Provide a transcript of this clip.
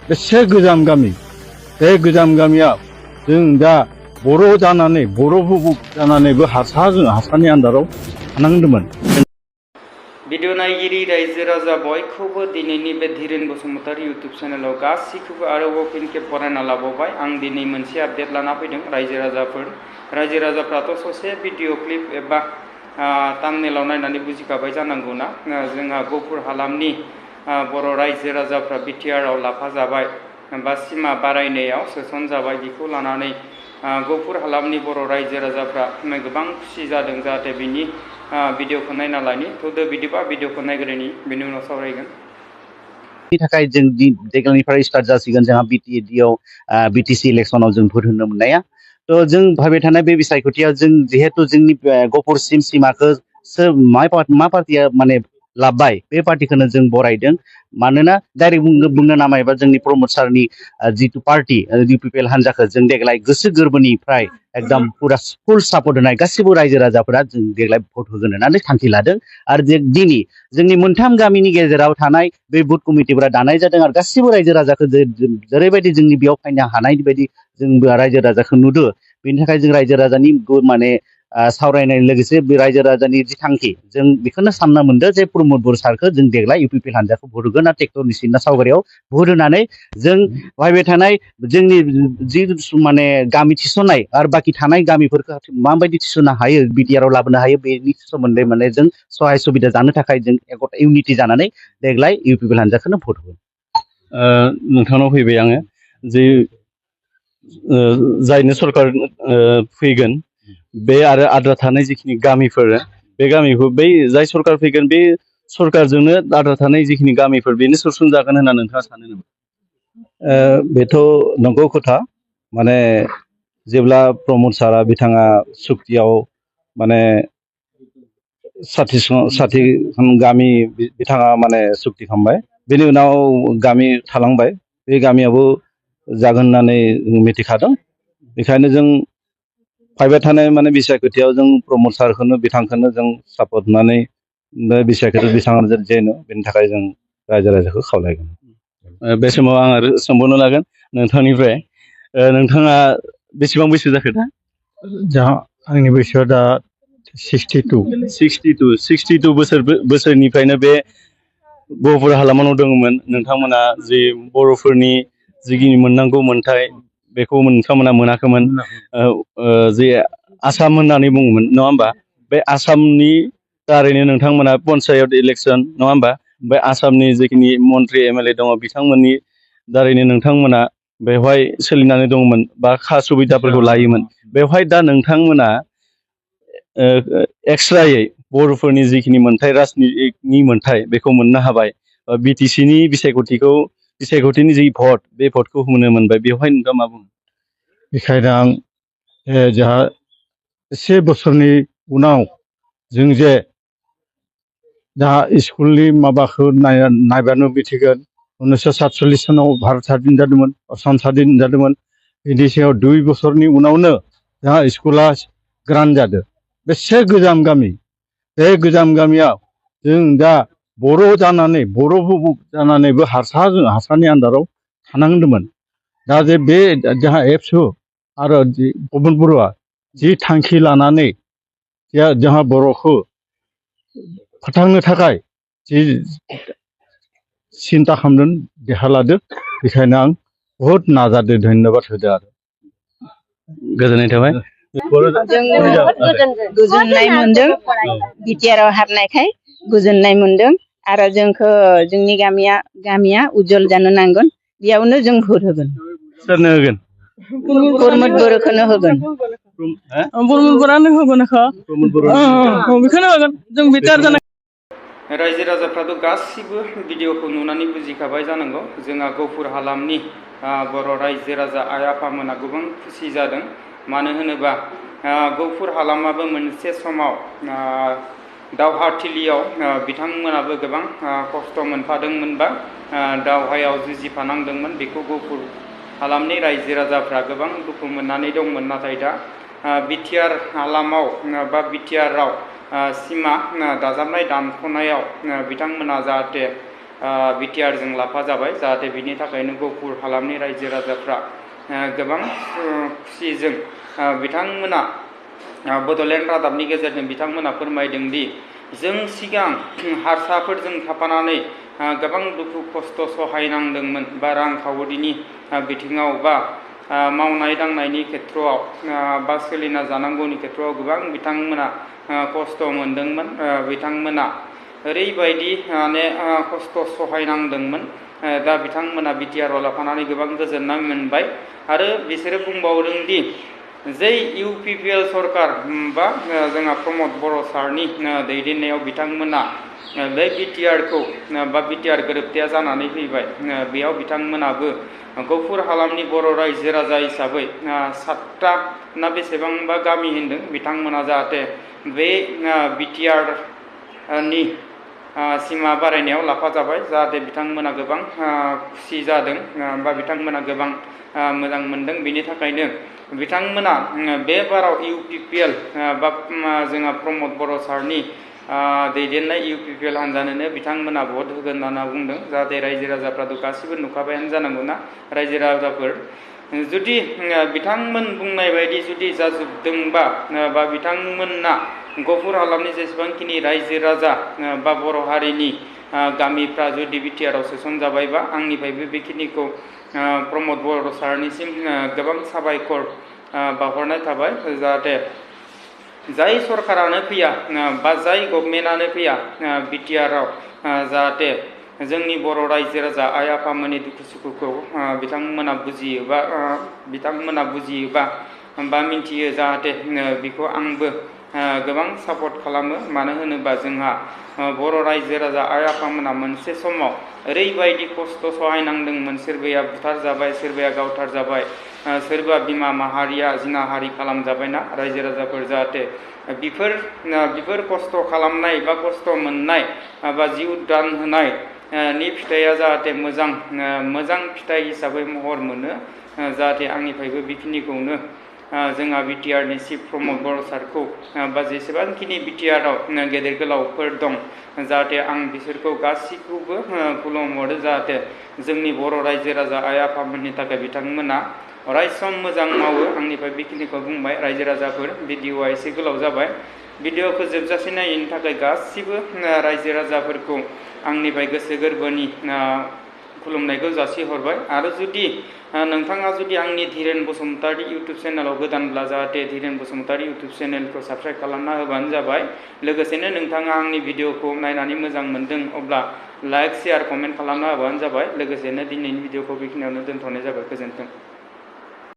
बेसे गोजाम गामि बे गोजाम गामियाव जों दा बर' जानानै बर' जानानैबो हारसानि आन्दाराव थानांदोंमोन। भिडिअ नायगिरि रायजो राजा बयखौबो दिनैनि बे धीरेन बसुमतारी इउटुब चेनेलाव गासैखौबो आरोबाव फिन खेब फरायना लाबावबाय। आं दिनै मोनसे आपडेट लाना फैदों रायजो राजाफ्राथ' ससे भिडिअ क्लिप एबा थाम्बनेलाव नायनानै बुजिखाबाय जानांगौना जोंहा गफुर हालामनि बर' रायजो राजाफ्रा बिटिआरआव लाफाजाबाय बा सिमा बारायनायाव सोसनजाबाय। बेखौ लानानै गफुर हालामनि बर' रायजो राजाफ्रा गोबां खुसि जादों। जाहाथे बिनि भिडिअखौ नायना लानि थ' बिदिबा भिडिअखौ नायग्रोनि बेनि उनाव सावरायगोन। थाखाय जों देग्लायनिफ्राय स्टार्ट जासिगोन जोंहा बिटिसि इलेक्सनाव जों भट होनो मोननाया। थ' जों भाबाय थानाय बे बिसायख'थियाव जों जिहेतु जोंनि गफुरसिम सिमाखौ मा पार्टिया माने लाबबाय बे पार्टिखौनो जों बरायदों। मानोना डाइरेक्ट बुंनो नामायबा जोंनि प्रमद सारनि जितु पार्टि इउपिपिएल हान्जाखौ जों देग्लाय गोसो गोरबोनिफ्राय एकदम पुरा फुल सापर्ट होनाय गासिबो रायजो राजाफोरा जों देग्लाय भट होगोन होननानै थांखि लादों। आरो दिनै जोंनि मोनथाम गामिनि गेजेराव थानाय बे बुथ कमिटिफोरा दानाय जादों आरो गासिबो रायजो राजाखौ जेरैबायदि जोंनि बेयाव फैनो हानाय बायदि जों रायजो राजाखौ नुदों। बेनि थाखाय जों रायजो राजानि माने सावरायनाय लोगोसे बे रायजो राजानि जि थांखि जों बेखौनो सानना मोनदों जे प्रमद बर सारखौ जों देग्लाय इउपिपिएल हान्जाखौ भट होगोन आरो ट्रेक्टरनि सिन्ना सावगारियाव भट होनानै जों फैबाय थानाय जोंनि जि माने गामि थिसननाय आरो बाखि थानाय गामिफोरखौ माबायदि थिसननो हायो बिटिआरआव लाबोनो हायो बेनि सोमोन्दै माने जों सहाय सुबिदा जानो थाखाय जों इउनिटि जानानै देग्लाय इउपिपिएल हान्जाखौनो भट होगोन। नोंथांनाव फैबाय आङो जे जायनो सरकार फैगोन बे आरो आद्रा थानाय जिखिनि गामिफोर बे गामिखौ बै जाय सरकार फैगोन बे सरकारजोंनो आद्रा थानाय जिखिनि गामिफोर बेनो सोसनजागोन होनना नोंथाङा सानो नामा? बेथ' नंगौ खोथा। माने जेब्ला प्रमद सारा बिथाङा सुक्तियाव माने 60 गामि बिथाङा माने सुक्ति खालामबाय बेनि उनाव गामि थालांबाय बे गामियावबो जागोन होननानै मिथिखादों। बेखायनो जों फैबाय थानाय माने बिसायख'थियाव जों प्रमद सारखौनो बिथांखौनो जों सापर्ट होनानै बे बिसायख'थि बिथाङा जेनो बेनि थाखाय जों रायजो राजाखौ खावलायगोन। बे समाव आं आरो सोंबावनो लागोन नोंथांनिफ्राय नोंथाङा बेसेबां बैसो जाखो दा? आंनि बैसोआ दा 62 बोसोरनिफ्रायनो बे गफुर हालामाव दङमोन। नोंथांमोना जि बर'फोरनि जिखिनि मोननांगौ मोनथाय बेखौ नोंथांमोना मोनाखैमोन। जे आसाम होननानै बुङोमोन नङा होमबा? बे आसामनि दारैनो नोंथांमोना पन्सायत इलेक्सन नङा होमबा? बे आसामनि जिखिनि मन्त्रि एमएलए दङ बिथांमोननि दारैनो नोंथांमोना बेवहाय सोलिनानै दंमोन बा सुबिदाफोरखौ लायोमोन। बेवहाय दा नोंथांमोना एक्सट्रायै बर'फोरनि जिखिनि मोनथाय राजनितिकनि मोनथाय बेखौ मोननो हाबाय। बिटिसिनि बिसायख'थिनि जि भट बे भटखौ होनो मोनबाय। बेवहाय नोंथाङा मा बुङो? बेखायनो आं जोंहा एसे बोसोरनि उनाव जों जे दा स्कुलनि माबाखौ नायबानो मिथिगोन 1947 सनाव भारत स्वाधीन जादोंमोन आसाम स्वाधीन जादोंमोन। बिनि सायाव 2 बोसोरनि उनावनो जोंहा स्कुला ग्रान्ड जादों। बेसे गोजाम गामि बे गोजाम गामियाव जों दा बर' जानानैबो हारसानि आन्दाराव थानांदोंमोन। दा जे बे जोंहा एबसु आरो प्रमद बर'आ जि थांखि लानानै जोंहा बर'खौ फोथांनो थाखाय जि सिन्था खालामदों देहा लादों बेखायनो आं बहुद नाजादों धन्यबाद होदों आरो गोजोननाय थाबाय। गोजोननाय मोनदों बिटिआरआव हाबनायखाय गोजोननाय मोनदों आरो जोंनि गामिया उज्जवल जानो नांगोन। बेयावनो जों भट होगोन। सोरनो होगोन? प्रमद बर'खौनो होगोन। प्रमद बर'आनो होगोन बेखौनो होगोन जों बिटिआर जानाय। रायजो राजाफ्राथ' गासिबो भिडिअखौ नुनानै बुजिखाबाय जानांगौ। जोंहा गफुर हालामनि बर' रायजो राजा आइ आफामोना गोबां खुसि जादों। मानो होनोबा गफुर हालामाबो मोनसे समाव दावहाथिलियाव बिथांमोनाबो गोबां खस्थ' मोनफादोंमोनबा दावहायाव जुजिफानांदोंमोन। बेखौ गफुर हालामनि रायजो राजाफ्रा गोबां दुखु मोननानै दंमोन। नाथाय दा बिटिआर हालामाव बा बिटिआरआव सिमा दाजाबनाय दानख'नायाव बिथांमोना जाहाथे BTR जों लाफाजाबाय जाहाथे बिनि थाखायनो गहपुर हालामनि रायजो राजाफ्रा गोबां खुसिजों बिथांमोना बड'लेण्ड रादाबनि गेजेरजों बिथांमोना फोरमायदों दि जों सिगां हारसाफोरजों थाफानानै गोबां दुखु खस्थ' सहायनांदोंमोन बा रांखावरिनि बिथिङाव बा मावनाय दांनायनि खेथ्रआव बा सोलिना जानांगौनि खेथ्रआव गोबां बिथांमोना खस्थ' मोनदोंमोन बिथांमोना ओरैबायदि माने खस्थ' सहायनांदोंमोन दा बिथांमोना BTR लाफानानै गोबां गोजोननाय मोनबाय आरो बिसोरो बुंबावदों दि जै UPPL सरकार बा जोंहा प्रमद बर' सारनि दैदेननायाव बिथांमोना बे BTR-खौ बा BTR गोरोबथाया जानानै फैबाय बेयाव बिथांमोनाबो गहपुर हालामनि बर' रायजो राजा हिसाबै 7टा ना बेसेबांबा गामि होनदों बिथांमोना जाहाथे बे BTR-नि सीमा बारायनायाव लाफाजाबाय जाहाथे बिथांमोना गोबां खुसि जादों बा बिथांमोना गोबां मोजां मोनदों बेनि थाखायनो बिथांमोना बे बाराव UPPL बा जोंहा प्रमद बर' सारनि दैदेननाय UPPL हान्जानोनो बिथांमोना भट होगोन होनना बुंदों जाहाथे रायजो राजाफ्राथ' गासिबो नुखाबायानो जानांगौ ना रायजो राजाफोर जुदि बिथांमोन बुंनाय बायदि जुदि जाजोबदोंबा बा बिथांमोना गहपुर हालामनि जेसेबांखिनि रायजो राजा बा बर' हारिनि गामिफ्रा जुदि BTR-आव सोसनजाबायबा आंनिफ्रायबो बेखिनिखौ प्रमद बर' सारनिसिम गोबां साबायखर बावहरनाय थाबाय जाहाथे जाय सरकारानो फैया बा जाय गभर्नमेन्टआनो फैया BTR-आव जाहाथे जोंनि बर' रायजो राजा आइ आफामोननि दुखु सुखुखौ बिथांमोना बुजियोबा बा मिन्थियो जाहाथे बेखौ आंबो गोबां सापर्ट खालामो मानो होनोबा जोंहा बर' रायजो राजा आइ आफामोना मोनसे समाव ओरैबायदि खस्थ' सहायनांदोंमोन सोरबाया बुथारजाबाय सोरबाया गावथारजाबाय सोरबा बिमा माहारिया जिनाहारि खालामजाबायना रायजो राजाफोर जाहाथे बेफोर खस्थ' खालामनाय बा खस्थ' मोननाय बा जिउ दान होनाय नि फिथाइया जाहाथे मोजां फिथाइ हिसाबै महर मोनो जाहाथे आंनिफ्रायबो बेखिनिखौनो जोंहा BTR-नि चिफ प्रमद बर' सारखौ बा जेसेबांखिनि BTR-आव गेदेर गोलावफोर दं जाहाथे आं बिसोरखौ गासैखौबो खुलुमहरो जाहाथे जोंनि बर' रायजो राजा आइ आफामोननि थाखाय बिथांमोना अरायसम मोजां मावो आंनिफ्राय बेखिनिखौ बुंबाय रायजो राजाफोर भिडिअ'आ एसे गोलाव जाबाय भिडिअ'खौ जोबजासे नायैनि थाखाय गासिबो रायजो राजाफोरखौ आंनिफ्राय गोसो गोरबोनि खुलुमनायखौ जासिहरबाय आरो जुदि नोंथाङा जुदि आंनि धीरेन बसुमतारी इउटुब चेनेलाव गोदानब्ला जाहाथे धीरेन बसुमतारी इउटुब चेनेलखौ साबस्क्राइब खालामना होबानो जाबाय लोगोसेनो नोंथाङा आंनि भिडिअ'खौ नायनानै मोजां मोनदों अब्ला लाइक शेयार कमेन्ट खालामना होबानो जाबाय लोगोसेनो दिनैनि भिडिअ'खौ बेखिनियावनो दोनथ'नाय जाबाय गोजोन्थों।